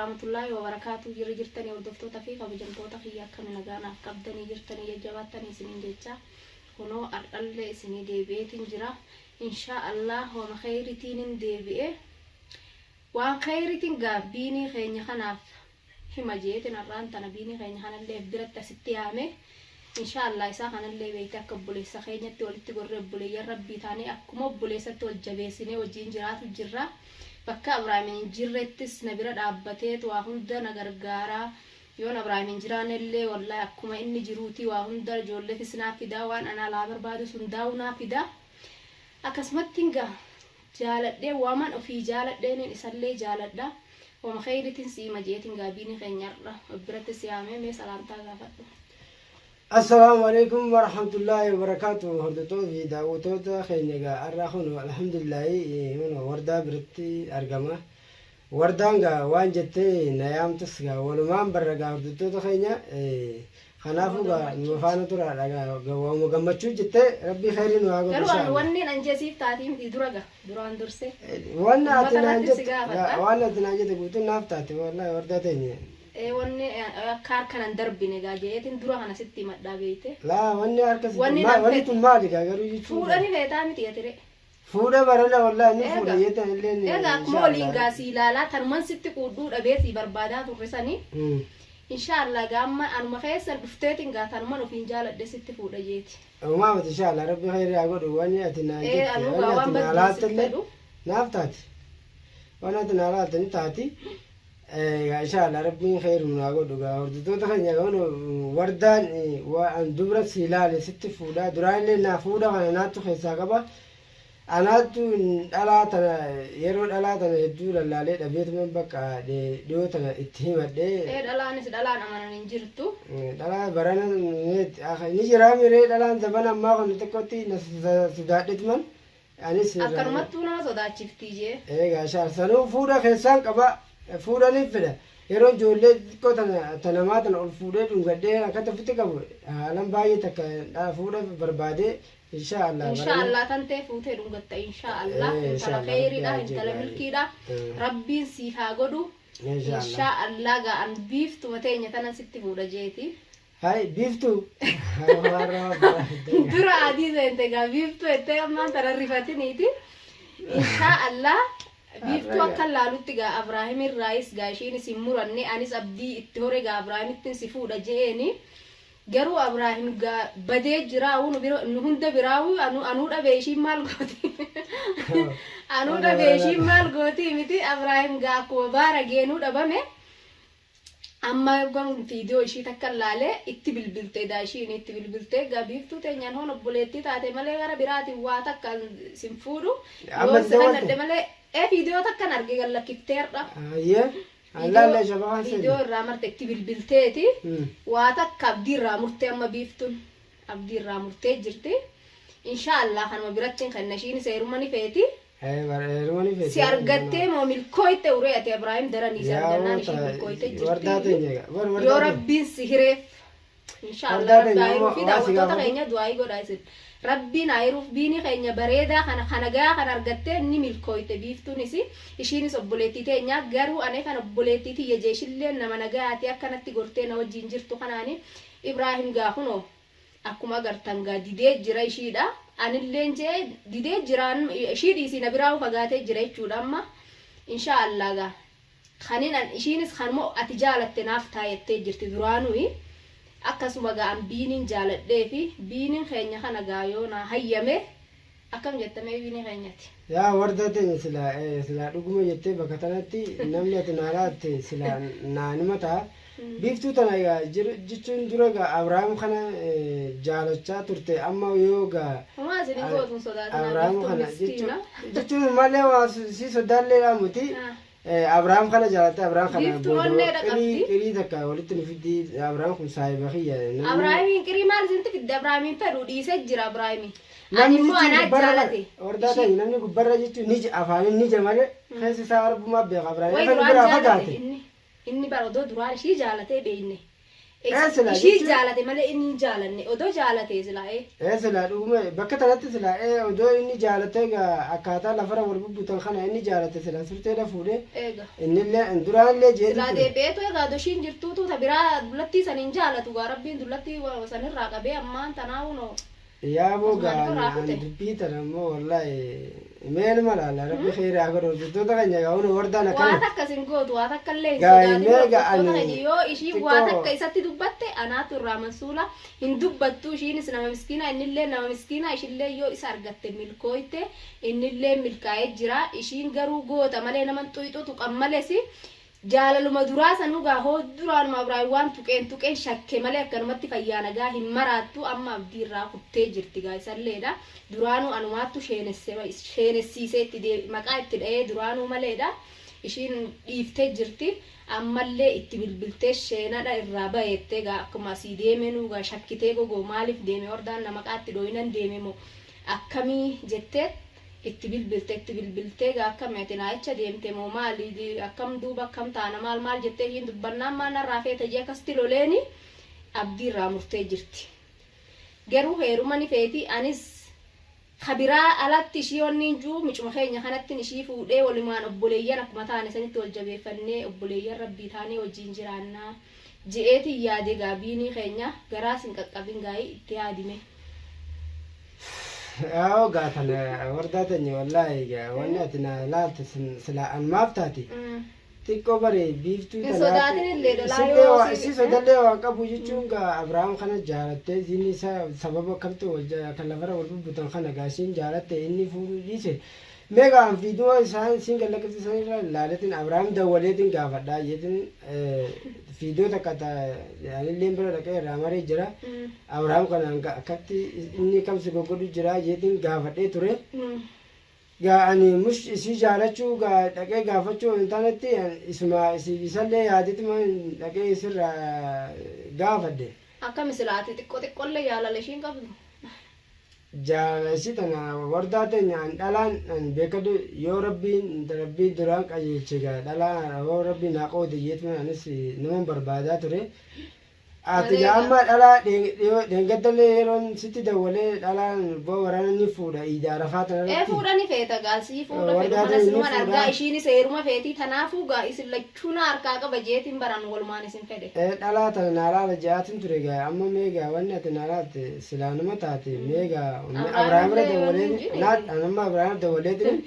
warahmatullaahi wabarakaatu. Jirri jirtanii hordoftoota fi kabajamtoota kiyya, akkami nagaa naaf qabdanii jirtanii jajjabaattanii isiniin jecha, kunoo ardhallee isinii deebi'eetiin jira. Inshaa Allah wama kheyritiin deebi'e. Waan kheyritiin gaa biinii keenya kanaaf hima jeetin har'aan tana biinii keenya kanallee biratti asitti yaame. Inshaa Allah isaa kanallee beeyte akka obboleessa keenyatti walitti gorree obboleeyyan rabbii taanee akkuma obboleessatti wal jabeessinee wajjin jiraatu jirra. Bakka Abrahaam hin jirrettis na bira dhaabbateetu waa hunda na gargaaraa. Yoon Abrahaam hin jiraannellee wallahi akkuma inni jiruutii waa hunda ijoolleefis naa fidaa, waan ana alaa barbaadu sun daa'u naa fidaa. Akkasumatti gaa jaaladhee waaman ofii jaaladheeniin isallee jaaladha. Wama kheyritiin siima jeetiin gaa biinii keenya har'a biratti si yaamee mee salaamtaa gaafadhu. Assalaamu alaikum warahmatullahi wabarakatuh. Hordoftoota fi daawwattoota keenya, egaa har'a kun alhamdulillahi kun wardaa biratti argama. Wardaan gaa waan jettee na yaamtus gaa walumaan barra gaa hordoftoota keenya, kanaafuu gaa nu faana turaadha. Gaa waanuma gammachuu jettee Rabbii kheyrii nu haa godhu. Garuu inshallah. Wanni an jesiif taatii miti dura ga duraan dursee. Waan ati Uummata naan irratti si jettu gaafadha. waan ati naan jette guutuun naaf taate wallahi, wardaa teenya. Wanni akka harka nan darbine gaa jeetiin dura kana sitti himadhaa beeyte. Laa, wanni harka si Wanni nan wanni fedhe. tun maali gaa garuu jechuun. Fuudhani feetaa miti atire. Fuudha barana wallahi ni fuudha Eega. jeetan illee ni Egaa akkuma waliin gaa si ilaalaa tanuman sitti quudhuu dhabee si barbaadaa turre sanii. Inshallah gaa amma anuma keessa dhufteetiin gaa tanuman ofiin jaaladhe sitti fuudha jeeti. Uumaa miti, inshallah Rabbi kheyrii haa godhu. Wanni ati naan jette Anuu wanni gaa ati waan naa badduu laalte sitti illee fedhu. naaf taati. Wanni ati naa laalte ni taati. Egaa inshallah Rabbiin kheyrii nu haa godhu. Gaa hordoftoota keenya, kun wardaan waan dubra si ilaale sitti fuudha. Duraan illee naa fuudha kana naattu keessaa qaba. Anaattu dhalaa tana yeroo dhalaa tana hedduu lallaalee dhabeetuman bakka dhiyoo tana itti himadhee. Dhalaanis dhalaan amanan hin jirtu. Dhalaa barana ni jiraa miree, dhalaan zabana ammaa kun xiqqootti na sodaadhetuman anis. Akkanumattuu nama sodaachiftii jee. Egaa shaar sanuu fuudha keessaan qaba, fuudha ni fedha. Yeroo ijoollee xixiqqoo tana tanamaa tana ol fuudhee dhungadhee akkatti ofitti qabu haalan baay'ee takka fuudha barbaadee insha Allah. Insha Allah tan ta'e fuutee dhungatta insha Allah. Insha Intala Allah, kheyriidha, Rabbi haa intala jedhu. milkiidha. Rabbiin siif haa godhu. Insha Allah. Insha Allah gaa an biiftuma teenya tanan sitti fuudha jeeti. Hay biiftuu. Dura adii seente gaa biiftuu jettee ammaan tana rifatiniiti. Insha Allah biiftuu akka laalutti gaa Abrahaam irraayis gaa ishiinis hin muranne, anis abdii itti hore gaa Abrahaamittin si fuudha je'eeni. Garuu Abrahaam gaa badee jira, nu bira nu hunda biraawu anuu dhabe, ishiin maal gooti? Anuu dhabe, ishiin maal gooti miti. Abrahaam gaa akkuma baara geenuu dhabame. Amma yoggan viidiyoo ishii takka laalee itti bilbilte daa ishiin itti bilbilte gaa biiftuu teenyaan hoon obboleettii taate malee gara biraatiin waa takka sin fuudhu. Amma yoo si dawwalte? kannadhe malee viidiyoo takkan arge gallakifteerra. Ayyee. Allaallee shabakaan Viidiyoo seene. irraa marte itti bilbilteeti. Waa takka abdii irraa murtee, amma biiftuun abdii irraa murtee jirti. Inshaallah kanuma biratti hin kenna, ishiinis heeruma ni feeti. Heeruma ni feeti. Si argattee moo milkooyte uree ati Abrahaam daranii si argannaan ishii milkooyte jirti. Wardaa teenya egaa. Bar wardaa Yoo teenya. Rabbiin si hireef. Inshaallah Wardaa Rabbi teenya haa hiruu fi amma waa si daawwattoota gaafatu. keenya du'aayii godhaa isin. Rabbiin haa hiruuf biinii keenya bareedaa kana kana gaa kana argattee ni milkooyte biiftuunis, ishiinis obboleettii teenya. Garuu ane kan obboleettii tiyya jeeshillee nama nagayaati akkanatti gortee na wajjin jirtu kanaani Ibraahim gaa kunoo akkuma agartan gaa didee jira ishiidha. Anilleen jee didee jiraan ishii dhiisii na biraa fagaatee jira jechuudha. Amma insha Allah gaa kanin an ishiinis kanuma ati jaalatte naaf taayettee jirti duraanuyi. Akkasuma gaa an biiniin jaaladhee fi biiniin keenya kana gaa yoo naa hayyame akkam jettamee biinii keenyati. Yaa wardaa teenya, silaa silaa dhuguma jettee bakka tanatti namni ati naa laatte silaa naa nima ta'a. Biiftuu tana egaa jechuun dura egaa Abrahaam kana jaalachaa turte, amma yoo egaa Homaa isin hin gootuun sodaatinaa, Abrahaam biiftuun kana miskiina. Jechuun malee waa si sodaallee miti. Abrahaam kana jaalatte, Abrahaam kana Biiftuun booda onneedha qirii qabdi. qirii takka walitti nu fiddi, Abrahaam kun saahiba kiyya namni. Abrahaamiin qirii maal isinti fidde? Abrahaamiin fedhu dhiisee jira Abrahaamii. Ani Namni immoo jechuun anaa gubbarra jaalate. Wardaa Ishii- ta'e namni gubbarra jechuun ni afaaniin ni malee keessi isaa Rabbumaa beeka. Abrahaam Way efa nu duraan biraa jaalate fagaate. inni bara odoo duraan ishii jaalatee beeyne. Ee, silaa Ishii jechuun- jaalate malee inni hin jaalanne odoo jaalate silaa ee. Ee silaa dhuguma bakka tanatti silaa ee odoo inni jaalatee gaa akkaataa lafarra wal bubbutan kana inni jaalate silaa surteedha fuudhee Eega. innillee duraanillee jeetu Silaa ture. deebi'eetu egaa doshiin jirtuutu ta biraa dullattii san hin jaalatu gaa rabbiin dullattii sanirraa qabee ammaan tanaa hunoo. Yaa boo Osuma gaa irraa ani kute. dubbii tana immoo wallaahi meenuma laala rabbi kheyrii haa godhu hojjettoota keenya gaa hunda wardaan Waa akkana. takka sin gootu waa takka illee hin Gaa sodaatin mee gaa hordoftoota ani keenya yoo ishiin waa xiqqoo takka isatti dubbatte anaatu irraa mansuula hin dubbattu ishiinis nama miskiina innillee nama miskiina ishillee yoo isa argatte milkooyte innillee milkaa'ee jira ishiin garuu goota malee naman xuyxu tuqan males jaalaluma duraa sanuu gaa hoo duraanuma Abraahim waan tuqeen tuqeen shakke malee akkanumatti fayyaa nagaa hin maraattu amma abdii irraa kuttee jirti gaa isalleedha duraanuu anumaattu sheenessiisee itti maqaa itti dha'ee duraanuu maleedha ishiin dhiiftee jirti ammallee itti bilbiltee sheenadha irraa bayettee gaa akkuma asii deemenuu gaa shakkitee gogoo maaliif deeme wardaan na maqaa itti dhooyinan deeme moo akkamii jettee itti bilbilte itti bilbiltee gaa akkami ati naa'icha deemte moo maali akkam duuba akkam taana maal maal jettee ishiin dubbannaan maal narraa feete jee akkasitti loleeni abdii irraa murtee jirti. Garuu heeruma ni feeti anis kabiraa alatti ishii wanni hin jiru micuma keenya kanattin ishii fuudhee walumaan obboleeyyan akkuma taane sanitti wal jabeeffannee obboleeyyan rabbii taanee wajjin jiraannaa je'eetiin yaade gaa biinii keenya garaas hin qaqqabin gaa'ii itti yaadime. Yaa gaa tana wardaa teenya wallaahi gaa wanni ati na laalte silaa an maaf taati xiqqoo bare biiftuu Hin tanaatti sodaatin illee lolaa isillee yoo waa si isii sodallee waan qabu jechuun gaa Abrahaam kana jaalattee isiin isa sababa akkamtu kan lafarra wal bubbutan kana gaa isiin jaalatte inni fuudhuu dhiise mee gaa an fiiduma isaan isiin gallaqifte san irra laaletin Abrahaam dawwaleetin gaafadhaa jeetin fiidoo takka anilleen bira dhaqee irraa maree jira Abrahaam kana akkatti inni kamsi goggodhu jira jeetin gaafadhee ture. Gaa ani mush isii jaalachuu gaa dhaqee gaafachuu hin taanetti isuma isii isallee yaadetuma dhaqee isirraa gaafadhe. Akkami silaa ati xiqqoo xiqqollee jaalala ishiin qabdu. Jaalala isii tana wardaa teenya an dhalaan an beekadhu yoo rabbiin rabbiin duraan qajeelche gaa dhalaa yoo rabbiin naa qoode jeetuma anis naman barbaadaa ture. Ati Malee gaa gaa. amma dhalaa dheengaddallee yeroon sitti dawwalee dhalaan boo waraana ni fuudha iida arafaa tana Ee irratti. fuudha ni feeta gaa sii fuudha fedhu Wardaa kana teenya ni sinuman argaa fuudha. ishiinis heeruma feetii tanaafuu gaa isin lachuu na harkaa qaba jeetiin baran walumaan isin fedhe. Ee dhalaa tana naa laala je'aatin ture gaa amma mee gaa wanni ati naa laalte silaa nama taate mee gaa Abrahaam irra Abrahaamillee wanni hin dawwalee jine. naa amma Abrahaam dawwaleetin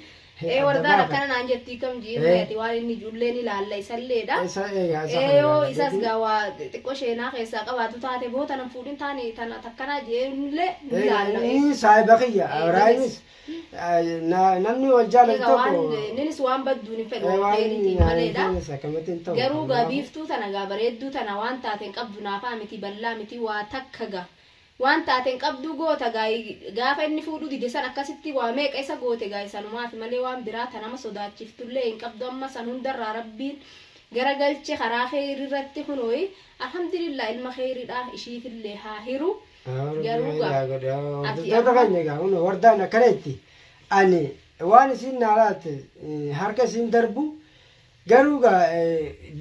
Ee adda wardaan baafadhe. akkana naan jettii kam jiin Ee ati waan inni ijoollee ni laalla isalleedha. isa egaa isa kana Ee yoo isas gaafadheetin gaa waa xiqqoo sheenaa keessaa qabaatu taate boo tana fuudhin taane tana takkanaa jeellee ni egaa laalla. Ee inni saahiba kiyya innis Abrahaamis namni wal jaalatu egaa waan tokko innis waan badduun hin fedhu ee waan waan kheyriitiin maleedha. feenes akkamatti hin ta'u Garuu gaa kanaafuu biiftuu tana gaa bareedduu tana waan taateen qabdu naafaa miti bal'aa miti waa takka gaa waan taateen qabduu goota gaa gaafa inni fuudhuu dide san akkasitti waa meeqa isa goote gaa sanumaaf malee waan biraa ta nama sodaachiftullee hin qabdu amma san hundarraa rabbiin garagalche karaa kheyriirratti kunooyi alhamdulillah ilma kheyriidha ishiifillee haa hiru garuu gaa ati Hordoftoota amma keenya egaa kun wardaan akkana itti ani waan isiin naa laatte harka isiin darbu garuu gaa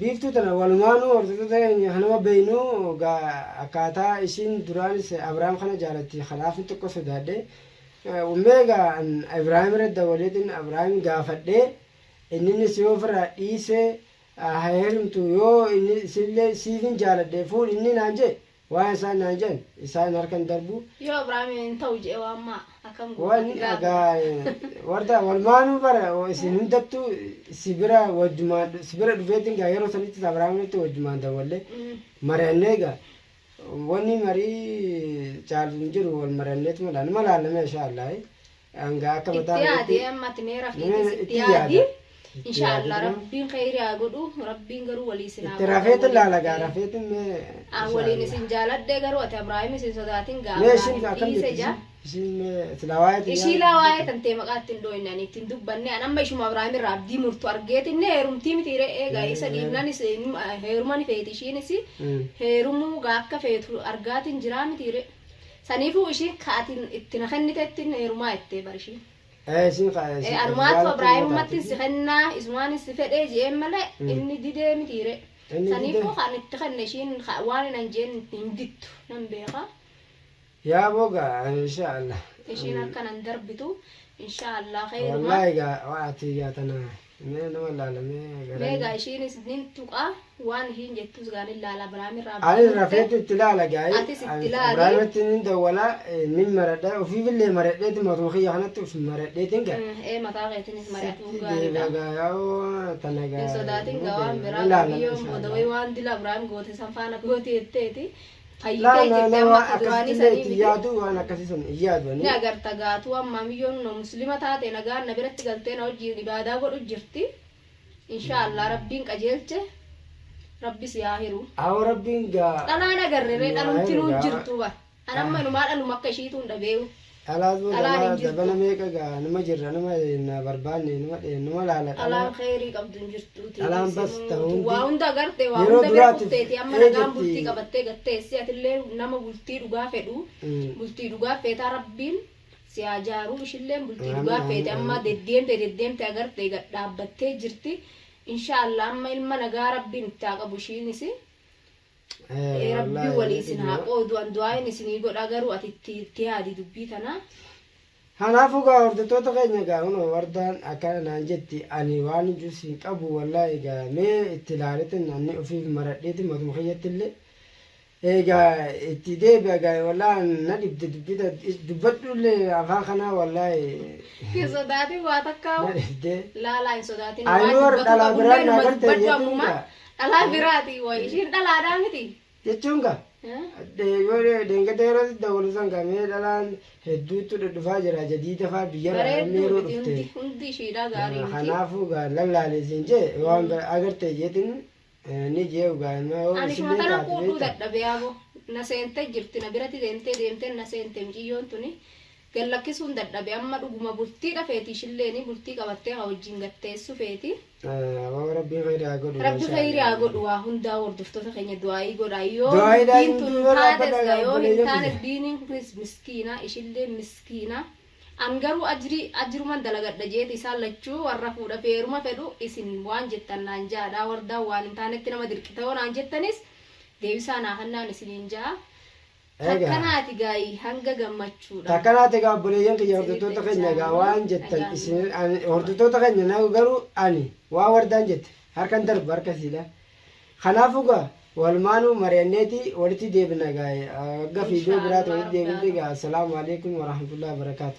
biiftuu tana walumaanuu hordoftoota keenya kanuma beeynu gaa akkaataa isiin duraanis Abrahaam kana jaalatti kanaaf xiqqoo sodaadhe mee gaa an Ibraahim irra dawwaleetiin Abrahaam gaafadhee inninis yoo ofirraa dhiisee haa heerumtu yoo inni isillee siifin jaaladhe fuudhi inni naan jee waan isaan naan jedhan isaan harkan darbu. Yoo Abrahaam hin ta'u je'e waan maa akkam goota Wanni gaafata. egaa warda walumaanuu bara isin hundattuu si bira wajjumaan si bira dhufeetiin gaa yeroo sanittis Abrahaamitti wajjumaan dawwallee mari'annee gaa wanni marii caalu hin jiru wal mari'anneetuma dha numa laalame insha Allah hanga akka Itti mataa yaadi kootti amma ati mee nama rafiitis itti itti yaadi. yaada itti Insha Allah yaadetuma rabbiin kheyrii haa godhu rabbiin garuu walii isin haa itti godhu rafeetin waliin laala gaa rafeetin mee An insha waliin Allah isin jaaladhe garuu ati Abrahaam isin sodaatin gaa mee isin Abrahaam akkam dhiise jetti jaa. isin isin mee silaa waa'ee Ishii xiyyaa laa waa'ee tantee maqaa ittiin dhooyne ani ittiin dubbanne an amma ishuma Abrahaam irraa abdii murtu argeetinne heerumtii miti re'ee gaa isa dhiibnanis heeruma ni feeti ishiinis heerumuu gaa akka feetu argaatiin jiraa miti re. Saniifuu ishiin ka ati itti na kennitetti heerumaa jettee bar ishiin. Isin Anumaatu Ibraahimumatti si kennaa isumaanis si fedhee je'een malee inni didee mitiire. Inni Saniifuu didee. kan itti kenne ishiin waan hin jeen hin dittu nan beeka. Yaa boga inshallah. Ishiin akka nan darbitu inshallah khayruma. Wallahi gaa waa ati gaa tana mee nama laalamee gara. Meegaa ishiinis nin tuqa waan ishiin jettus gaan ilaala Ibraahim irraa Ani rafeetu itti laala gaa'ee. Atis itti laali. Ibraahimatti nin dawwala nin maradha ofiifillee maradheeti matuma kiyya kanatti of maradheetiin gaa. Ee mataa keetiinis mari'atuu Sitti gaariidha. deebi'a gaa yaa'oo tana gaa. Hin sodaatin gaa waan biraa Ni laala biyyoon inshallah. odawee waan dila Ibraahim goote san faana goote jetteeti. Laa Fayyitee laa jirti laa amma waan akka duraanii akkasittillee sanii itti miti. yaadu waan akkasii sun hin yaadu ani. Ni agarta gaatuu amma miyyoon no muslima taate nagaan na biratti galtee na wajjiin ibaadaa godhu jirti. Inshaa Allah Rabbiin qajeelche Rabbi si haa hiru. Awoo Rabbiin gaa. Dhalaan agarre ree Nu haa dhalumti hiru nuu gaa. jirtu bar. An amma inumaa dhaluma akka ishiituu hin dhabeeyu. Dhalaas boo Dhalaan dhalaa hin jirtu. dabana meeqa gaa numa jirra numa na barbaanne numa dhee numa laala Dhalaan dhalaa. kheyrii qabdu hin jirtuuti. Dhalaan bas ta hundi. Waa hunda agarte waa Yeroo hunda bira duraatiif kutteeti amma nagaan eegatti. bultii qabattee gatteessi atillee nama bultii dhugaa fedhu bultii dhugaa feetaa Rabbiin si haa jaaruu ishilleen bultii Amiin dhugaa amiin feete amma amiin. deddeemte deddeemte agarte gad dhaabbattee jirti insha Allah amma ilma nagaa Rabbiin itti haa qabu ishiinis. Rabbi walii isin haa qoodu an du'aayin isinii godha garuu ati itti itti yaadi dubbii tana. Kanaafuu gaa hordoftoota keenya gaa kunoo wardaan akkana naan jetti ani waan jus hin qabu wallaahi gaa mee itti ilaaletin anni ofiif maradheetin matuma kiyyatti illee egaa itti deebi'a gaa wallaahi na dhibde dubbita dubbadhu illee afaan kanaa wallaahi Hin sodaatin waa takkaa na dhibde. Laalaa hin sodaatin Ani waan warra dubbatu dhalaa qabullee biraan na numa agarte dubbadhu jechuun ammuma gaa. dhalaa biraati wayi ishiin dhalaadhaa miti. Jechuun gaa yoo deengada yeroo sitti dawwalu san gaa mee dhalaan hedduutu dhudhufaa jira jadiida faa biyyarraa namni Bareedduu yeroo miti dhufte. hundi hundi ishiidhaa gaarii miti. Kanaafuu gaa lallaalee siin jee waan agarte jeetin ni jee gaa yoo Ani shuma isillee tana taate quudhuu beekta. dadhabe yaabo na seente jirti na biratti deemtee deemtee na seente miciyyoon tuni gad lakkisuun dadhabe amma dhuguma bultiidha feeti ishilleeni bultii qabattee ha wajjiin gad teessu feeti. Aboo rabbiin kheyri haa godhu Rabbi insha kheyri haa Allah. godhu waa hundaa hordoftoota keenya du'aa'ii godhaa yoo Du'aa'iidhaan dubbiin tun dura taates dhaabbadhaa gaa yoo hin obboleeyyan taanes kiyya. diiniin kunis miskiina ishillee miskiina an garuu ajrii ajruman dalagadha jeeti isaan lachuu warra fuudha fi heeruma fedhu isin waan jettan naan ja'adha wardaan waan hin taanetti nama dirqita yoo naan jettanis deebisaa naa kennaan isiniin ja'a Egaa. Takkanaati gaayi hanga gammachuudha. Takkanaati egaa obboleeyyan kiyya Isinitti hordoftoota keenya egaa waan jettan nagaan. isin hordoftoota keenya na garuu ani waan wardaan jette harkan darbu harka siidha. Kanaafuu gaa walumaanuu mari'anneeti walitti deebina gaa hanga fiidiyoo biraatti walitti deebinutti gaa assalaamu alaikum warahmatullahi wabarakaatu.